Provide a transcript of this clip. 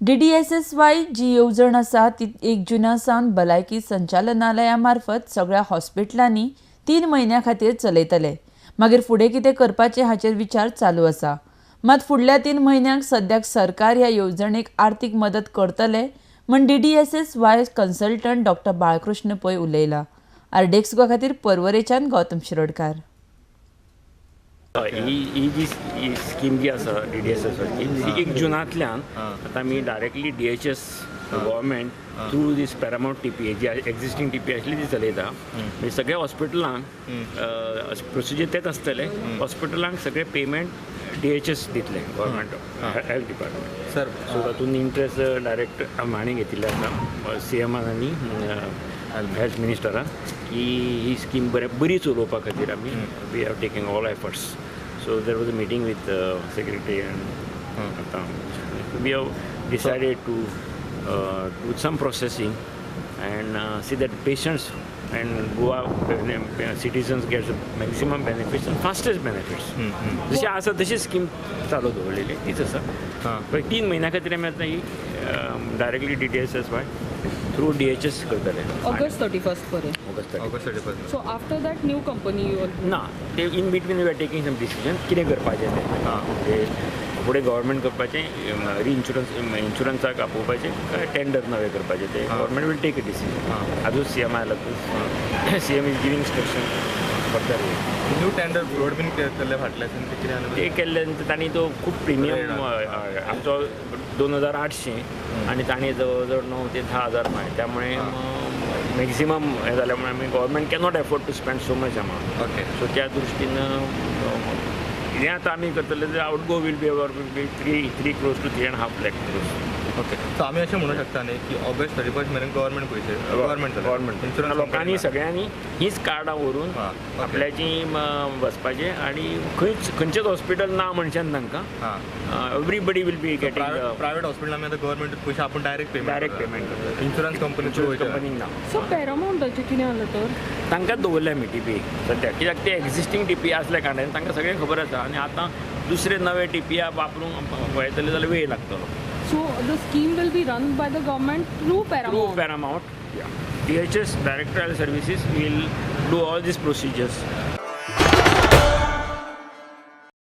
DDSSY जी येवजण आसा ती 1 जुना सावन भलायकी संचालनालया मार्फत सगळ्या हॉस्पिटलांनी 3 म्हयन्यां खातीर चलयतले. मागीर फुडें कितें करपाचें हाचेर विचार चालू आसा. मात फुडल्या 3 म्हयन्यांक सद्याक सरकार ह्या येवजणेक आर्थीक मदत करतले म्हण DDSSY consultant doctor Balkrishna Pai उलयला. आरडीएक्स गोवा खातीर पर्वरेच्यान गौतम शिरोडकार. हय, ही ही जी ही स्कीम जी आसा डीडीएसएसची, ती 1 जुनांतल्यान आतां आमी directly DHS government through this Paramount TPA, ji existing TPA आसली ती चलयता. म्हणजे सगळ्या हॉस्पिटलांक प्रोसिजर तेच आसतले. हॉस्पिटलांक सगळे पेमेंट डीएचएस दितले, government health department. Sir. So तातूंत इंट्रस्ट डायरेक्ट हांणी घेतिल्ले आसा, सीएमान आनी हेल्थ मिनिस्टरान, की ही स्कीम बरे बरी चलोवपा खातीर आमी we are taking all efforts. So there was a meeting with secretary and आतां we have decided to do some processing and see that patients and Goa citizens gets maximum benefits and fastest benefits. जशी आसा तशी scheme चालू दवरलेली तीच आसा. पण 3 म्हयन्या खातीर आमी आतां ही directly DDSSY through DHS करतले. ऑगस्ट 31 पर्यंत? August 30. August 31. So after that new company you ना, ते in between we are taking some decision कितें करपाचें तें. ते फुडें गव्हर्मेंट करपाचें, रिइन्शुरन्स इन्शुरन्साक आपोवपाचें काय टेंडर नवें करपाचें, तें government will take a decision. आजूच सीएम आयला, CM is giving instruction further. New tender float बीन केल्ले फाटल्या ते कितें आसा? ते केल्ले नंतर तांणी तो खूब प्रिमियम आमचो 2800 आनी तांणी जवळ जवळ 9 ते 10 हजार म्हळें. त्यामुळे मॅक्झिमम हें जाल्या मुळे आमी government cannot afford to spend so much amount. So त्या दृश्टीन हें आतां आमी करतले, outgo will be our will be three crores to 3.5 lakh crores. Okay, so आमी अशें म्हणूं शकता न्ही की ऑगस्ट 31 मेरेन गव्हर्मेंट पयशे गव्हर्मेंट गव्हर्मेंट इन्शुरन्स लोकांनी सगळ्यांनी हीच कार्डां व्हरून आपल्याची वचपाचें आनी खंयच खंयचेच हॉस्पिटल ना म्हणचें तांकां. Everybody will be getting. Private hospital आमी आतां गव्हर्मेंट पयशे आपूण डायरेक्ट पेमेंट डायरेक्ट पेमेंट करता. Insurance company through. कंपनीक ना. सो पॅरामाउंटाचें कितें जालें तर? तांकां दवरले आमी टीपी सद्याक, कित्याक ते एक्झिस्टींग टीपी आसल्या कारणान तांकां सगळें खबर आसा आनी आतां दुसरे नवे टीपी वापरूंक वयतले जाल्यार वेळ लागतलो. So the scheme will be run by the government through through Paramount. Paramount. DHS Director Health Services will do all these procedures.